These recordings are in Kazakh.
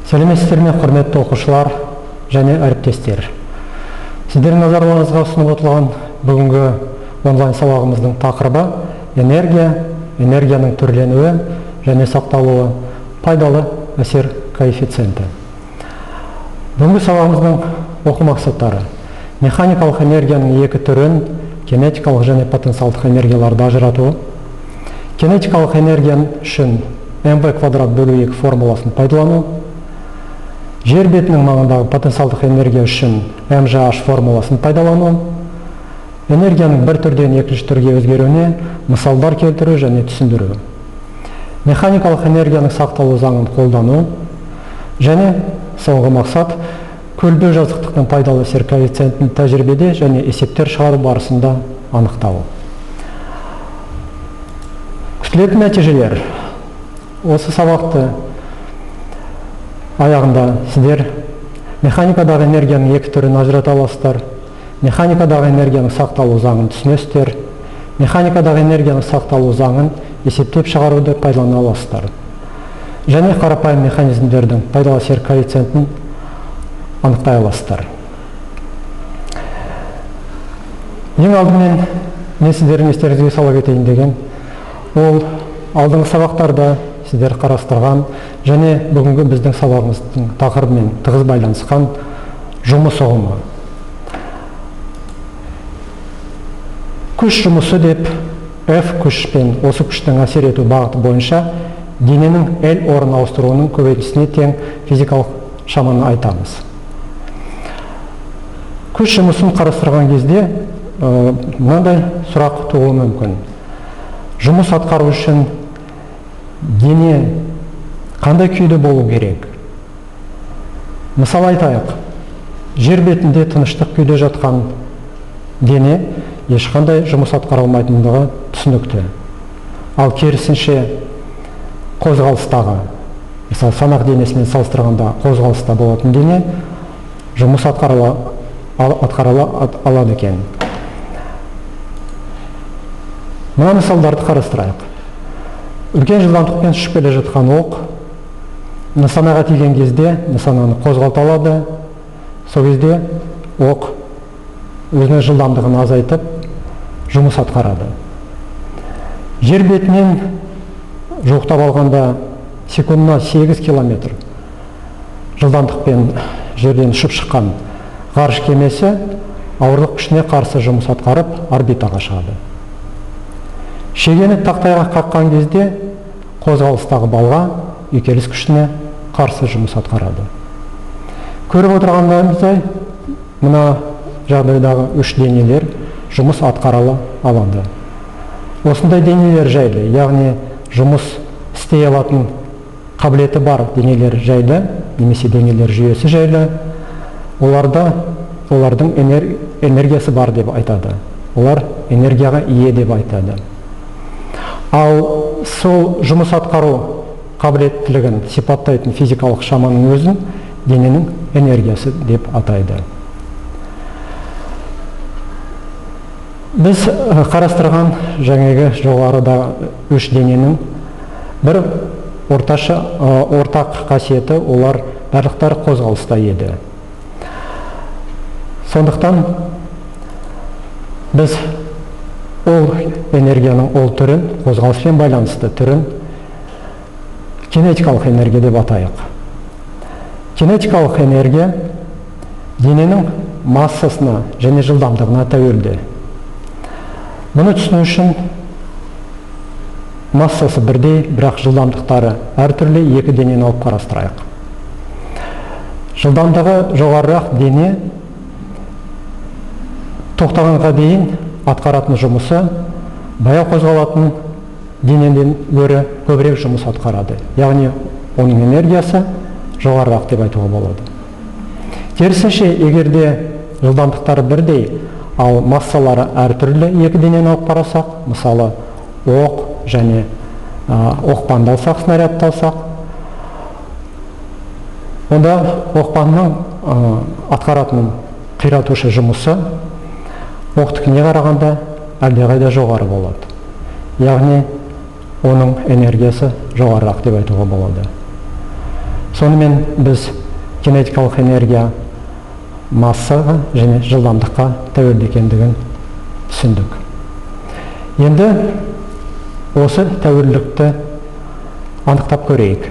Сәлеметсіздер ме, құрметті оқушылар және әріптестер. Сіздердің назарларыңызға ұсынып отырған бүгінгі онлайн сабағымыздың тақырыбы энергия, энергияның түрленуі және сақталуы, пайдалы әсер коэффициенті. Бүгінгі сабағымыздың оқу мақсаттары: механикалық энергияның екі түрін, кинетикалық және потенциалдық энергияларды ажырату, кинетикалық энергия үшін mv квадрат бөлу 2 формуласын пайдалану, жер бетінің маңындағы потенциалдық энергия үшін mgh формуласын пайдалану, энергияның бір түрден екінші түрге өзгеруіне мысалдар келтіру және түсіндіру, механикалық энергияның сақталу заңын қолдану және соңғы мақсат көлбеу жазықтықтың пайдалы әсер коэффициентін тәжірибеде және есептер шығару барысында анықтау. Күтілетін нәтижелер. Осы сабақты аяғында сіздер механикадағы энергияның екі түрін ажырата аласыздар, механикадағы энергияның сақталу заңын түсінесіздер, механикадағы энергияның сақталу заңын есептеп шығаруды пайдалана аласыздар және қарапайым механизмдердің пайдалы әсер коэффициентін анықтай аласыздар. Ең алдымен мен сіздердің естеріңізге сала кетейін деген, ол алдыңғы сабақтарда сіздер қарастырған және бүгінгі біздің сабағымыздың тақырыбымен тығыз байланысқан жұмыс ұғымы. Күш жұмысы деп F күш пен осы күштің әсер ету бағыты бойынша дененің L орын ауыстыруының көбейтілісіне тең физикалық шаманы айтамыз. Күш жұмысын қарастырған кезде мынандай сұрақ тууы мүмкін. Жұмыс атқару үшін дене қандай күйде болу керек? Мысал айтайық, жер бетінде тыныштық күйде жатқан дене ешқандай жұмыс атқара алмайтындығы түсінікті. Ал керісінше қозғалыстағы, мысалы санақ денесімен салыстырғанда қозғалыста болатын дене жұмыс атқара алады екен. Мына мысалдарды қарастырайық. Үлкен жылдамдықпен ұшып келе жатқан оқ нысанаға тиген кезде нысананы қозғалта алады. Сол кезде оқ өзінің жылдамдығын азайтып жұмыс атқарады. Жер бетінен жуықтап алғанда секундына 8 километр жылдамдықпен жерден ұшып шыққан ғарыш кемесі ауырлық күшіне қарсы жұмыс атқарып орбитаға шығады. Шегені тақтайға қаққан кезде қозғалыстағы балға үйкеліс күшіне қарсы жұмыс атқарады. Көріп отырғандарыңыздай, мына жағдайдағы үш денелер жұмыс атқара алады. Осындай денелер жайлы, яғни жұмыс істей алатын қабілеті бар денелер жайлы немесе денелер жүйесі жайлы олардың энергиясы бар деп айтады. Олар энергияға ие деп айтады. Ал сол жұмыс атқару қабілеттілігін сипаттайтын физикалық шаманың өзін дененің энергиясы деп атайды. Біз қарастырған жаңағы жоғарыда үш дененің бір орташа ортақ қасиеті, олар барлықтары қозғалыста еді. Сондықтан біз ол энергияның ол түрін, қозғалыспен байланысты түрін кинетикалық энергия деп атайық. Кинетикалық энергия дененің массасына және жылдамдығына тәуелді. Бұны түсіну үшін массасы бірдей, бірақ жылдамдықтары әртүрлі екі денені алып қарастырайық. Жылдамдығы жоғарырақ дене тоқтағанға дейін атқаратын жұмысы баяу қозғалатын денеден гөрі көбірек жұмыс атқарады. Яғни оның энергиясы жоғарырақ деп айтуға болады. Керісінше, егер де жылдамдықтары бірдей, ал массалары әртүрлі екі денені алып қарасақ, мысалы оқ және оқпанды алсақ, снарядты алсақ, онда оқпанның атқаратын қиратушы жұмысы оқтікіне қарағанда әлдеқайда жоғары болады. Яғни оның энергиясы жоғарырақ деп айтуға болады. Сонымен біз кинетикалық энергия массаға және жылдамдыққа тәуелді екендігін түсіндік. Енді осы тәуелділікті анықтап көрейік.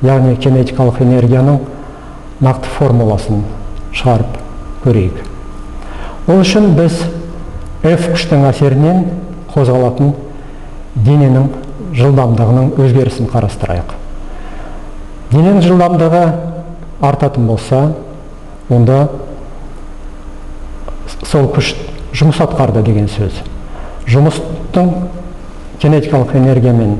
Яғни кинетикалық энергияның нақты формуласын шығарып көрейік. Ол үшін біз F күштің әсерінен қозғалатын дененің жылдамдығының өзгерісін қарастырайық. Дененің жылдамдығы артатын болса, онда сол күш жұмыс атқарды деген сөз. Жұмыстың кинетикалық энергиямен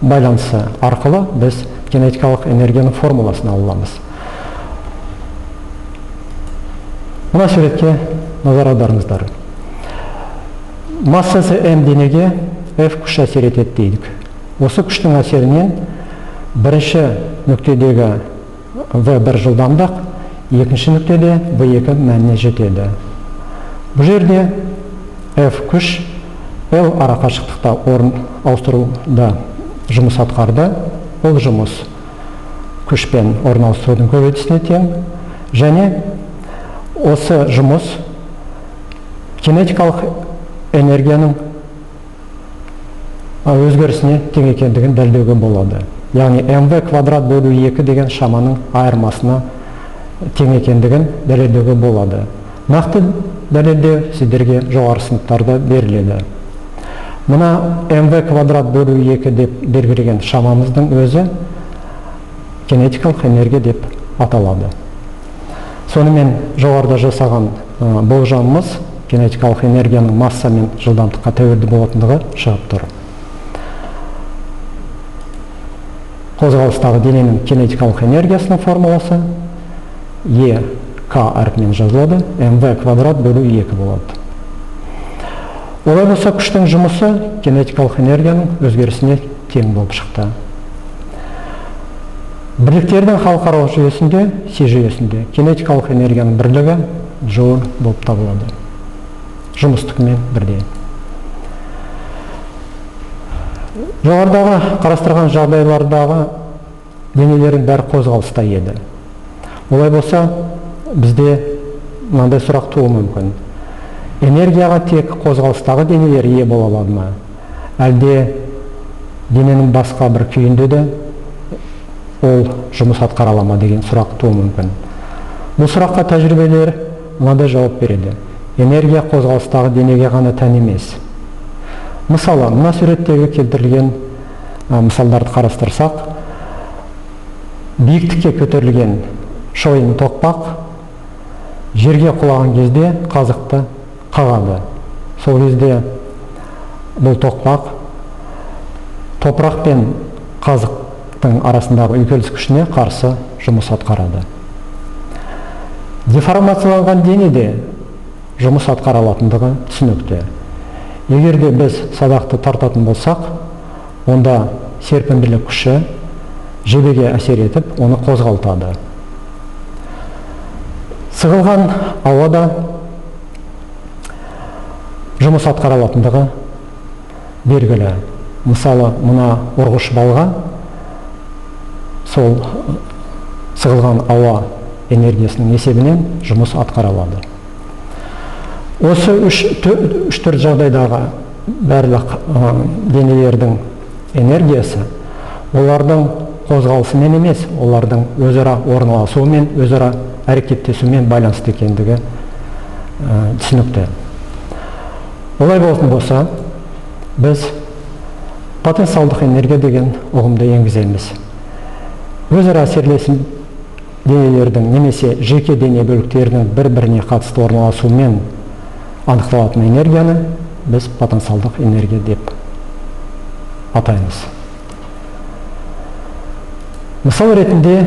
байланысы арқылы біз кинетикалық энергияның формуласын ала аламыз. Мына суретке назар аударыңыздар. Массасы М денеге F күш әсер етеді дейдік. Осы күштің әсерінен бірінші нүктедегі V1 жылдамдық, екінші нүктеде V2 мәніне жетеді. Бұл жерде F күш L арақашықтықта орын ауыстыруда жұмыс атқарды. Ол жұмыс күшпен орын ауыстырудың көбейтісіне тең. Және осы жұмыс кинетикалық энергияның өзгерісіне тең екендігін дәлелдеуге болады. Яғни mv квадрат бөлу 2 деген шаманың айырмасына тең екендігін дәлелдеуге болады. Нақты дәлелдеу сіздерге жоғары сыныптарда беріледі. Мына mv квадрат бөлу 2 деп белгілеген шамамыздың өзі кинетикалық энергия деп аталады. Сонымен жоғарыда жасаған болжамымыз кинетикалық энергияның масса мен жылдамдыққа тәуелді болатындығы шығып тұр. Қозғалыстағы дененің кинетикалық энергиясының формуласы Е К әрпімен жазылады, mv квадрат бөлу 2 болады. Олай болса, күштің жұмысы кинетикалық энергияның өзгерісіне тең болып шықты. Бірліктердің халықаралық жүйесінде, Си жүйесінде кинетикалық энергияның бірлігі джоуль болып табылады. Жұмыстікімен бірдей. Жоғарыдағы қарастырған жағдайлардағы денелердің бәрі қозғалыста еді. Олай болса, бізде мынандай сұрақ тууы мүмкін. Энергияға тек қозғалыстағы денелер ие бола алады ма? Әлде дененің басқа бір күйінде де ол жұмыс атқара ала ма деген сұрақ тууы мүмкін. Бұл сұраққа тәжірибелер мынадай жауап береді. Энергия қозғалыстағы денеге ғана тән емес. Мысалы, мына суреттегі келтірілген мысалдарды қарастырсақ, биіктікке көтерілген шойын тоқпақ жерге құлаған кезде қазықты қағады. Сол кезде бұл тоқпақ топырақ пен қазықтың арасындағы үйкеліс күшіне қарсы жұмыс атқарады. Деформацияланған дене де жұмыс атқара алатындығы түсінікті. Егер де біз садақты тартатын болсақ, онда серпімділік күші жебеге әсер етіп, оны қозғалтады. Сығылған ауада жұмыс атқара алатындығы белгілі. Мысалы, мына ұрғыш балға сол сығылған ауа энергиясының есебінен жұмыс атқара алады. Осы үш-төрт жағдайдағы барлық денелердің энергиясы олардың қозғалысымен емес, олардың өзара орналасуымен, өзара әрекеттесумен байланысты екендігі түсінікті. Олай болатын болса, біз потенциалдық энергия деген ұғымды енгіземіз. Өзара әсерлесім денелердің немесе жеке дене бөліктерінің бір-біріне қатысты орналасуымен анықталатын энергияны біз потенциалдық энергия деп атаймыз. Мысал ретінде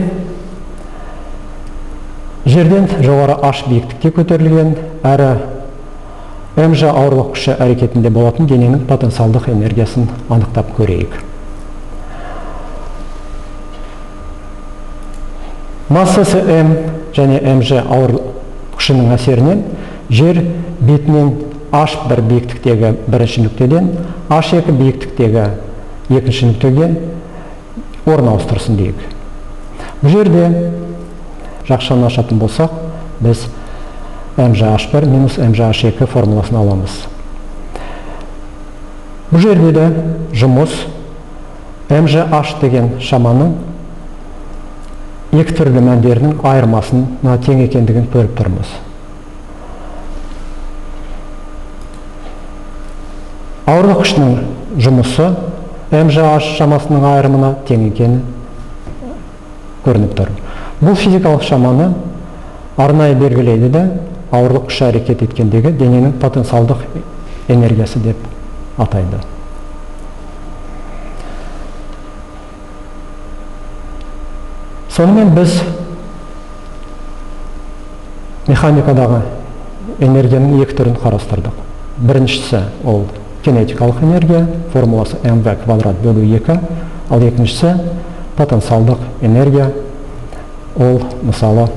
жерден жоғары H биіктікке көтерілген әрі МЖ ауырлық күші әрекетінде болатын дененің потенциалдық энергиясын анықтап көрейік. Массасы М және МЖ ауырлық күшінің әсерінен жер бетінен H1 биіктіктегі бірінші нүктеден H2 биіктіктегі екінші нүктеге орын ауыстырсын дейік. Бұл жерде жақшаны ашатын болсақ, біз mgh1 минус mgh2 формуласын аламыз. Бұл жерде де жұмыс mgh деген шаманың екі түрлі мәндерінің айырмасына тең екендігін көріп тұрмыз. Ауырлық күшінің жұмысы mgh шамасының айырымына тең екені көрініп тұр. Бұл физикалық шаманы арнайы белгілейді де, ауырлық күші әрекет еткендегі дененің потенциалдық энергиясы деп атайды. Сонымен біз механикадағы энергияның екі түрін қарастырдық. Біріншісі ол кинетикалық энергия, формуласы mv квадрат бөлу 2, ал екіншісі потенциалдық энергия, ол мысалы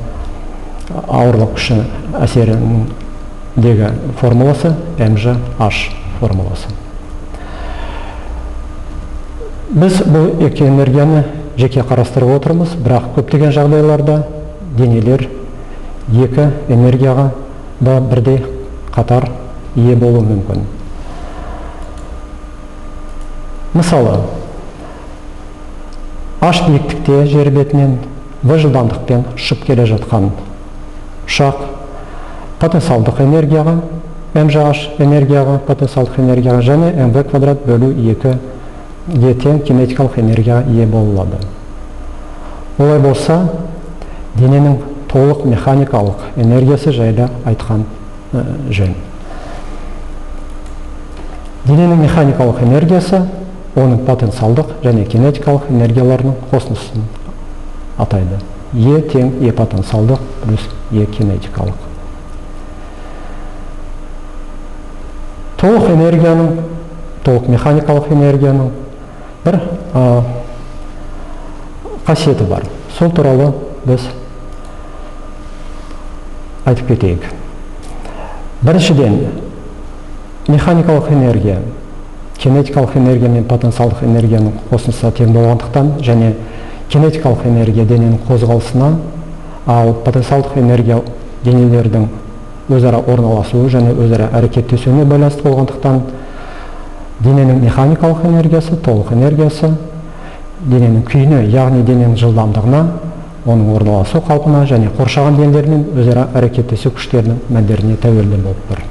ауырлық күші әсеріндегі формуласы mgh формуласы. Біз бұл екі энергияны жеке қарастырып отырмыз, бірақ көптеген жағдайларда денелер екі энергияға да бірдей қатар ие болуы мүмкін. Мысалы, H биіктікте жер бетінен V жылдамдықпен ұшып келе жатқан ұшақ потенциалдық энергияға, mgh энергияға, потенциалдық энергияға және mv квадрат бөлу 2-ге тең кинетикалық энергияға ие болады. Олай болса, дененің толық механикалық энергиясы жайлы айтқан жөн. Дененің механикалық энергиясы оның потенциалдық және кинетикалық энергияларының қосындысын атайды. Е тең Е потенциалдық плюс Е кинетикалық. Толық энергияның, толық механикалық энергияның бір қасиеті бар. Сол туралы біз айтып кетейік. Біріншіден, механикалық энергия кинетикалық энергия мен потенциалдық энергияның қосындысы тең болғандықтан және кинетикалық энергия дененің қозғалысына, ал потенциалдық энергия денелердің өзара орналасуы және өзара әрекеттесуіне байланысты болғандықтан дененің механикалық энергиясы, толық энергиясы дененің күйіне, яғни дененің жылдамдығына, оның орналасу қалпына және қоршаған денелермен өзара әрекеттесу күштерінің мәндеріне тәуелді болып тұр.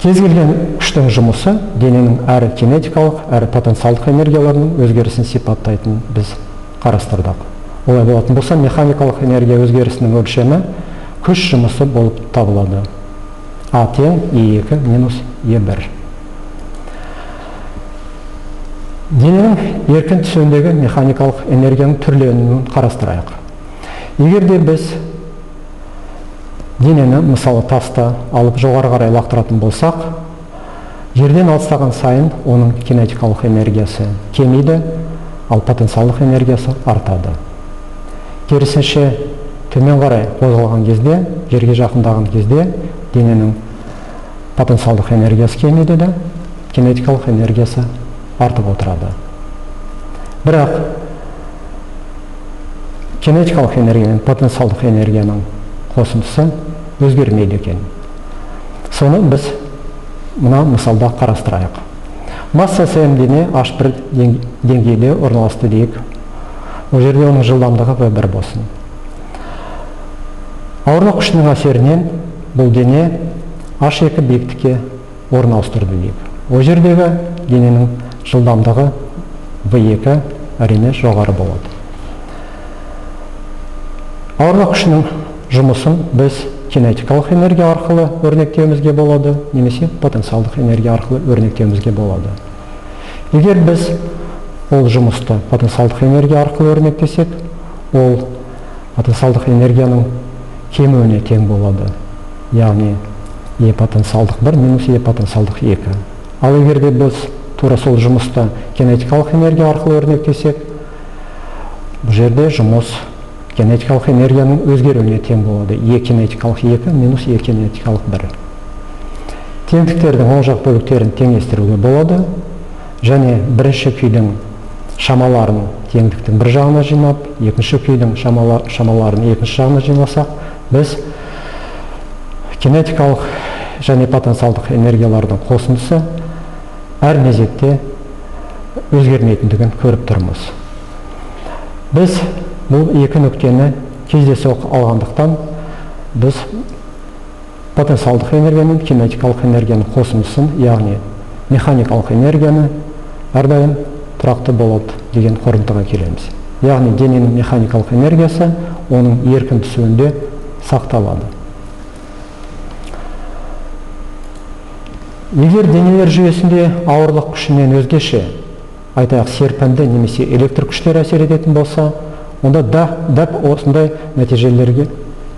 Кез келген күштің жұмысы дененің әрі кинетикалық, әрі потенциалдық энергияларының өзгерісін сипаттайтын біз қарастырдық. Олай болатын болса, механикалық энергия өзгерісінің өлшемі күш жұмысы болып табылады. А тең Е2 минус Е1. Дененің еркін түсуіндегі механикалық энергияның түрленуін қарастырайық. Егер де біз денені, мысалы тасты алып жоғары қарай лақтыратын болсақ, жерден алыстаған сайын оның кинетикалық энергиясы кемиді, ал потенциалдық энергиясы артады. Керісінше, төмен қарай қозғалған кезде, жерге жақындаған кезде дененің потенциалдық энергиясы кемиді де, кинетикалық энергиясы артып отырады. Бірақ кинетикалық энергия мен потенциалдық энергияның қосындысы өзгермейді екен. Соны біз мына мысалда қарастырайық. Массасы М дене H1 деңгейде орналасты дейік. Ол жерде оның жылдамдығы V1 болсын. Ауырлық күшінің әсерінен бұл дене H2 биіктікке орын ауыстырды дейік. Ол жердегі дененің жылдамдығы V2 әрине жоғары болады. Ауырлық күшінің жұмысын біз кинетикалық энергия арқылы өрнектеуімізге болады, немесе потенциалдық энергия арқылы өрнектеуімізге болады. Егер біз ол жұмысты потенциалдық энергия арқылы өрнектесек, ол потенциалдық энергияның кемуіне тең болады. Яғни Е потенциалдық 1 минус Е потенциалдық 2. Ал егер де біз тура сол жұмысты кинетикалық энергия арқылы өрнектесек, бұл жерде жұмыс кинетикалық энергияның өзгеруіне тең болады. Е кинетикалық 2 минус Е кинетикалық 1. Теңдіктердің оң жақ бөліктерін теңестіруге болады Және бірінші күйдің шамаларын теңдіктің бір жағына жинап, екінші күйдің шамаларын екінші жағына жинасақ, біз кинетикалық және потенциалдық энергиялардың қосындысы әр мезетте өзгермейтіндігін көріп тұрмыз. Біз бұл екі нүктені кездейсоқ алғандықтан, біз потенциалдық энергия мен кинетикалық энергияның қосындысын, яғни механикалық энергияны әрдайым тұрақты болады деген қорытындыға келеміз. Яғни дененің механикалық энергиясы оның еркін түсуінде сақталады. Егер денелер жүйесінде ауырлық күшінен өзгеше, айтайық, серпінді немесе электр күштері әсер ететін болса, онда дәп осындай нәтижелерге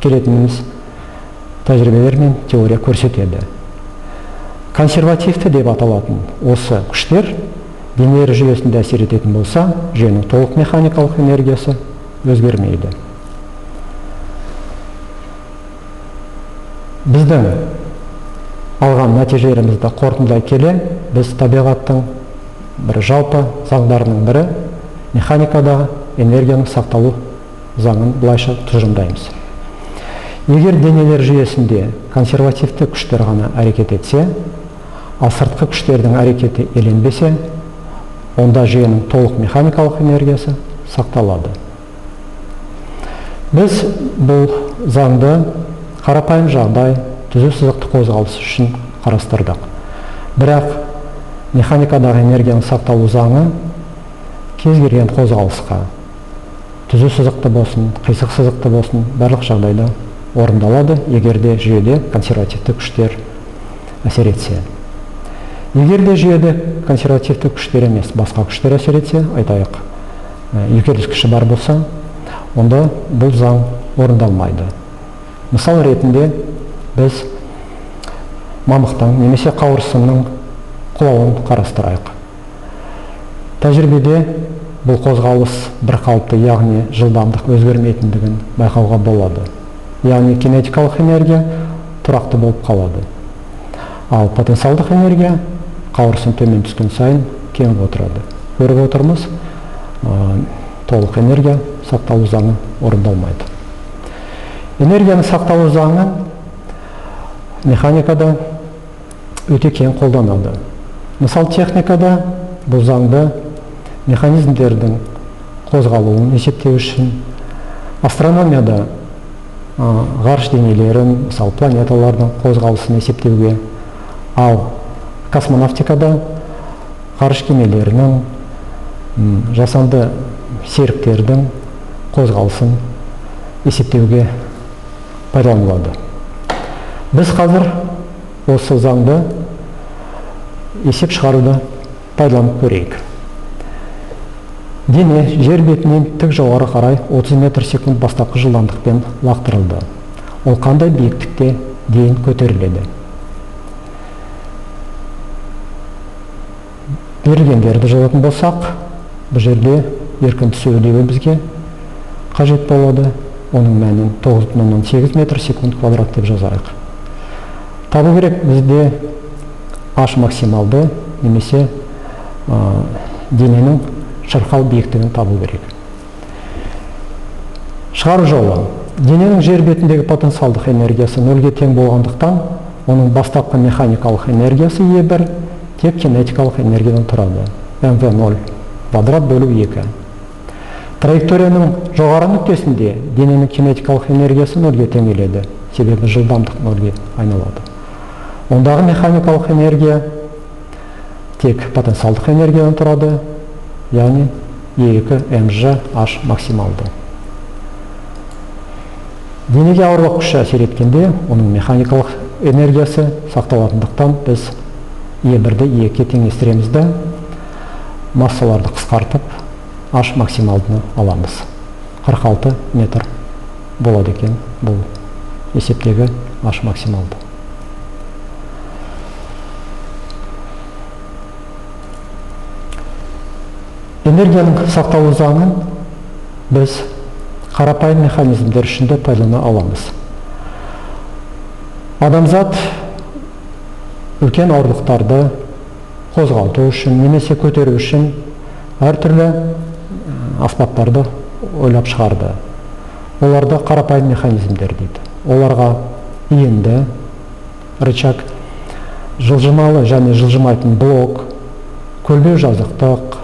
келетініміз тәжірибелер мен теория көрсетеді. Консервативті деп аталатын осы күштер денелер жүйесінде әсер ететін болса, жүйенің толық механикалық энергиясы өзгермейді. Біздің алған нәтижелерімізді қорытындылай келе, біз табиғаттың бір жалпы заңдарының бірі механикадағы энергияның сақталу заңын былайша тұжырымдаймыз. Егер денелер жүйесінде консервативті күштер ғана әрекет етсе, ал сыртқы күштердің әрекеті еленбесе, онда жүйенің толық механикалық энергиясы сақталады. Біз бұл заңды қарапайым жағдай, түзу сызықты қозғалыс үшін қарастырдық. Бірақ механикадағы энергияның сақталу заңы кез келген қозғалысқа, түзу сызықты болсын, қисық сызықты болсын, барлық жағдайда орындалады, егер де жүйеде консервативті күштер әсер етсе. Егер де жүйеде консервативті күштер емес, басқа күштер әсер етсе, айтайық, үйкеліс күші бар болса, онда бұл заң орындалмайды. Мысал ретінде біз мамықтың немесе қауырсынның құлауын қарастырайық. Тәжірибеде бұл қозғалыс бір қалыпты, яғни жылдамдық өзгермейтіндігін байқауға болады. Яғни кинетикалық энергия тұрақты болып қалады. Ал потенциалдық энергия қауырсын төмен түскен сайын кеміп отырады. Көріп отырмыз, толық энергия сақталу заңы орындалмайды. Энергияның сақталу заңы механикада өте кең қолданады. Мысал, техникада бұл заңды механизмдердің қозғалуын есептеу үшін, астрономияда ғарыш денелерін, мысалы, планеталардың қозғалысын есептеуге, ал космонавтикада ғарыш кемелерінің, жасанды серіктердің қозғалысын есептеуге пайдаланылады. Біз қазір осы заңды есеп шығаруды пайдаланып көрейік. Дене жер бетінен тік жоғары қарай 30 метр секунд бастапқы жылдамдықпен лақтырылды. Ол қандай биіктікте дейін көтеріледі? Берілгендерді жазатын болсақ, бұл жерде еркін түсу үдеуі бізге қажет болады. Оның мәнін 9,8 метр секунд квадрат деп жазайық. Табу керек бізде h максималды немесе дененің шырқау биіктігін табу керек. Шығару жолы. Дененің жер бетіндегі потенциалдық энергиясы нөлге тең болғандықтан, оның бастапқы механикалық энергиясы E1 тек кинетикалық энергиядан тұрады. mv0 квадрат бөлу 2. Траекторияның жоғары нүктесінде дененің кинетикалық энергиясы нөлге тең келеді, себебі жылдамдық нөлге айналады. Ондағы механикалық энергия тек потенциалдық энергиядан тұрады, яғни E2 mg h максималды. Денеге ауырлық күші әсер еткенде, оның механикалық энергиясы сақталатындықтан біз E1-ді E2-ге теңестіреміз де, массаларды қысқартып h максималдыны аламыз. 46 метр болады екен бұл есептегі h максималды. Энергияның сақталу заңын біз қарапайым механизмдер үшін де пайдалана аламыз. Адамзат үлкен ауырлықтарды қозғалту үшін немесе көтеру үшін әртүрлі аспаптарды ойлап шығарды. Оларды қарапайым механизмдер дейді. Оларға иінді рычаг, жылжымалы және жылжымайтын блок, көлбеу жазықтық,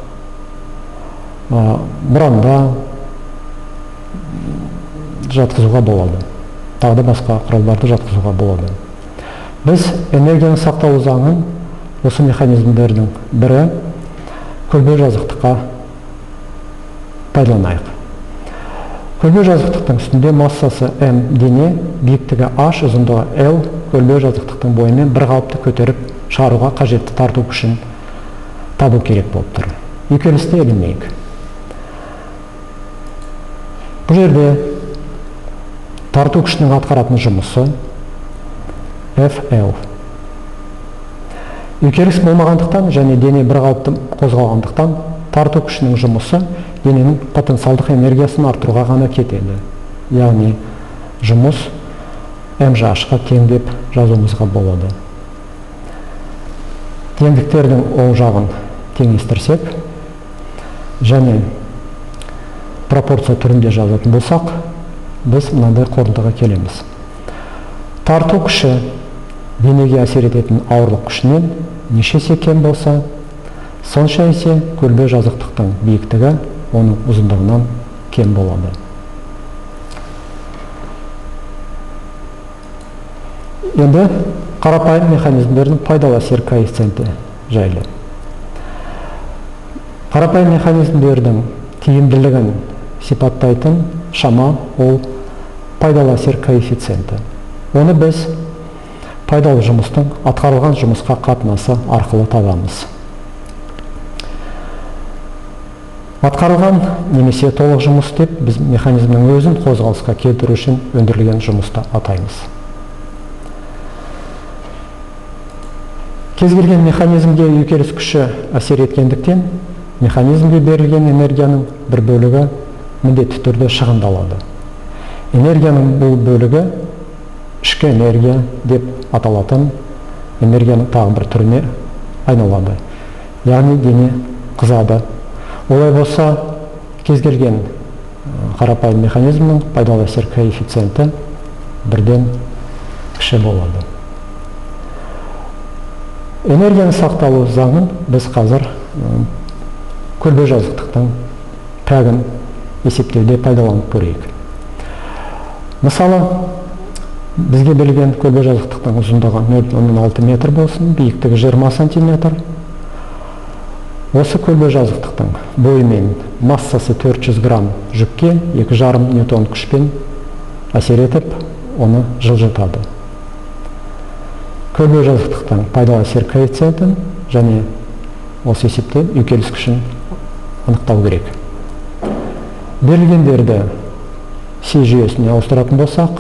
бұранда жатқызуға болады. Тағы да басқа құралдарды жатқызуға болады. Біз энергияның сақталу заңын осы механизмдердің бірі көлбеу жазықтыққа пайдаланайық. Көлбеу жазықтықтың үстінде массасы М дене, биіктігі H, ұзындығы L көлбеу жазықтықтың бойымен бір қалыпты көтеріп шығаруға қажетті тарту күшін табу керек болып тұр. Үйкелісті елемейік. Бұл жерде тарту күшінің атқаратын жұмысы FL. Үйкеліс болмағандықтан және дене бір қалыпты қозғалғандықтан тарту күшінің жұмысы дененің потенциалдық энергиясын арттыруға ғана кетеді. Яғни жұмыс МЖH-қа тең деп жазуымызға болады. Теңдіктердің оң жағын теңестірсек және пропорция түрінде жазатын болсақ, біз мынандай қорытындыға келеміз. Тарту күші денеге әсер ететін ауырлық күшінен неше есе кем болса, сонша есе көлбеу жазықтықтың биіктігі оның ұзындығынан кем болады. Енді қарапайым механизмдердің пайдалы әсер коэффициенті жайлы. Қарапайым механизмдердің тиімділігін сипаттайтын шама ол пайдалы әсер коэффициенті. Оны біз пайдалы жұмыстың атқарылған жұмысқа қатынасы арқылы табамыз. Атқарылған немесе толық жұмыс деп біз механизмнің өзін қозғалысқа келтіру үшін өндірілген жұмысты атаймыз. Кез келген механизмге үйкеліс күші әсер еткендіктен, механизмге берілген энергияның бір бөлігі міндетті түрде шығындалады. Энергияның бұл бөлігі ішкі энергия деп аталатын энергияның тағы бір түріне айналады. Яғни дене қызады. Олай болса, кез келген қарапайым механизмнің пайдалы әсер коэффициенті бірден кіші болады. Энергияның сақталу заңын біз қазір көлбеу жазықтықтың пәгін есептеуде пайдаланып көрейік. Мысалы, бізге берілген көлбеу жазықтықтың ұзындығы 0,6 метр болсын, биіктігі 20 сантиметр. Осы көлбеу жазықтықтың бойымен массасы 400 грамм жүкке 2,5 ньютон күшпен әсер етіп, оны жылжытады. Көлбеу жазықтықтың пайдалы әсер коэффициентін және осы есепте үйкеліс күшін анықтау керек. Берілгендерді С жүйесіне ауыстыратын болсақ,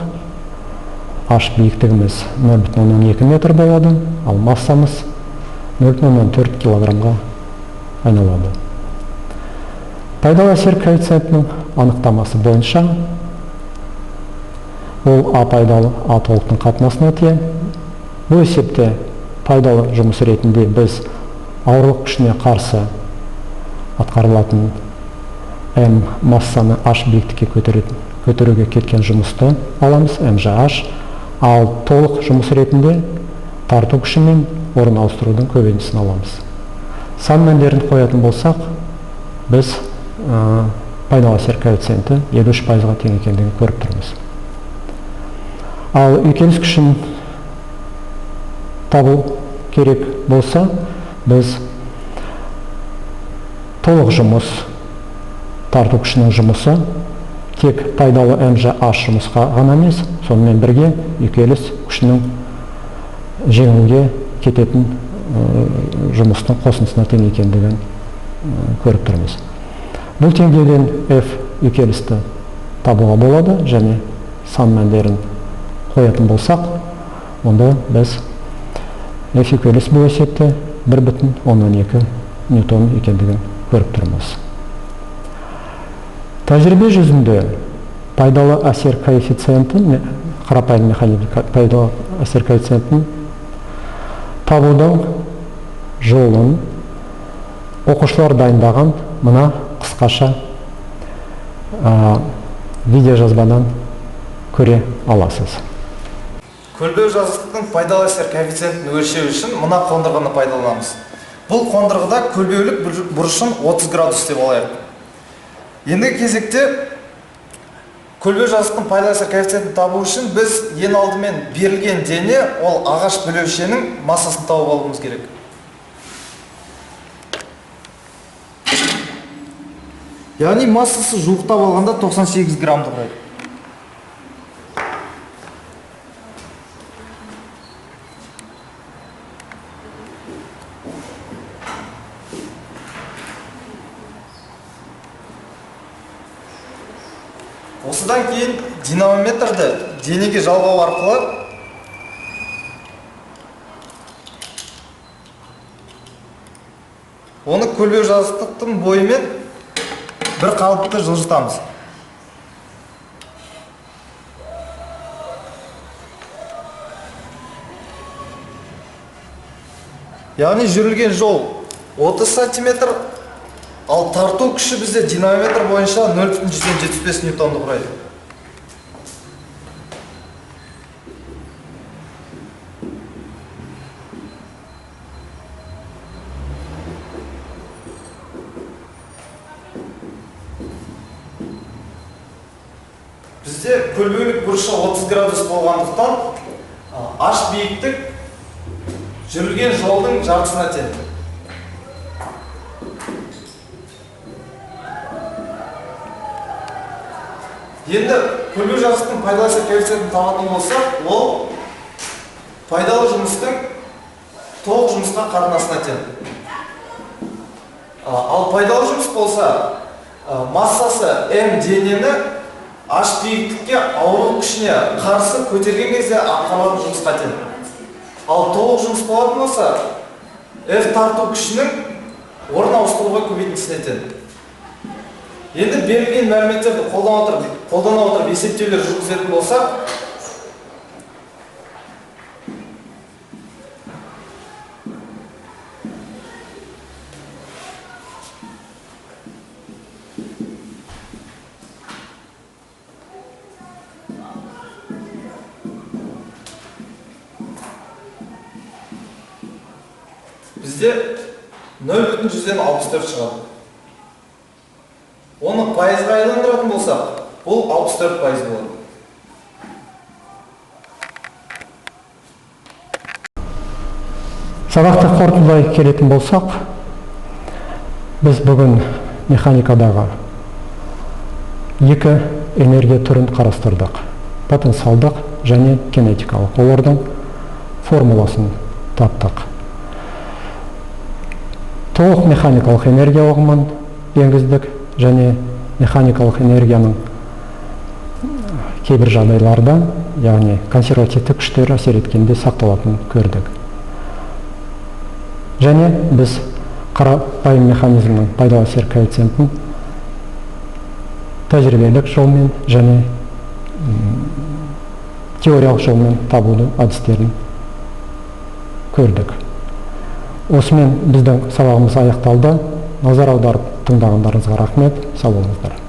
H биіктігіміз 0,2 метр болады, ал массамыз 0,4 килограммға айналады. Пайдалы әсер коэффициентінің анықтамасы бойынша ол А пайдалы А толықтың қатынасына тең. Бұл есепте пайдалы жұмыс ретінде біз ауырлық күшіне қарсы атқарылатын М массаны H биіктікке көтеруге кеткен жұмысты аламыз, МЖH, ал толық жұмыс ретінде тарту күші мен орын ауыстырудың көбейтіндісін аламыз. Сан мәндерін қоятын болсақ, біз пайдалы әсер коэффициенті 53%-ға тең екендігін көріп тұрмыз. Ал үйкеліс күшін табу керек болса, біз толық жұмыс, тарту күшінің жұмысы тек пайдалы МЖH жұмысқа ғана емес, сонымен бірге үйкеліс күшінің жеңуге кететін жұмыстың қосындысына тең екендігін көріп тұрмыз. Бұл теңдеуден F үйкелісті табуға болады және сан мәндерін қоятын болсақ, онда біз F үйкеліс бұл есепте 1,2 ньютон екендігін көріп тұрмыз. Тәжірибе жүзінде пайдалы әсер коэффициентін, қарапайым механизм пайдалы әсер коэффициентін табудың жолын оқушылар дайындаған мына қысқаша видеожазбадан көре аласыз. Көлбеу жазықтықтың пайдалы әсер коэффициентін өлшеу үшін мына қондырғыны пайдаланамыз. Бұл қондырғыда көлбеулік бұрышын 30 градус деп алайық. Ендігі кезекте көлбеу жазықтықтың пайдалы әсер коэффициентін табу үшін біз ең алдымен берілген дене, ол ағаш білеушенің массасын тауып алуымыз керек. Яғни массасы жуықтап алғанда 98 граммды құрайды. Осыдан кейін динамометрді денеге жалғау арқылы оны көлбеу жазықтықтың бойымен бір қалыпты жылжытамыз. Яғни жүрілген жол 30 сантиметр, ал тарту күші бізде динамометр бойынша 0,75 ньютонды құрайды. Бізде көлбеулік бұрышы 30 градус болғандықтан, аш биіктік жүрілген жолдың жартысына тең. Енді көлбеу жазықтың пайдалы әсер коэффициентін табатын болсақ, ол пайдалы жұмыстың толық жұмысқа қатынасына тең. Ал пайдалы жұмыс болса, массасы М денені аш биіктікке ауырлық күшіне қарсы көтерген кезде атқарылатын жұмысқа тең. Ал толық жұмыс болатын болса, F тарту күшінің орын ауыстыруға көбейтіндісіне тең. Енді берілген мәліметтерді қолдана отырып есептеулер жүргізетін болсақ, бізде 0,64 шығады. Оны пайызға айландыратын болсақ, бұл 64% болады. Сабақты қорытындылай келетін болсақ, біз бүгін механикадағы екі энергия түрін қарастырдық. Потенциалдық және кинетикалық. Олардың формуласын таптық. Толық механикалық энергия ұғымын енгіздік және механикалық энергияның кейбір жағдайларда, яғни консервативті күштер әсер еткенде сақталатынын көрдік. Және біз қарапайым механизмнің пайдалы әсер коэффициентін тәжірибелік жолмен және теориялық жолмен табудың әдістерін көрдік. Осымен біздің сабағымыз аяқталды. Назар аударып тыңдағандарыңызға рахмет. Сау болыңыздар.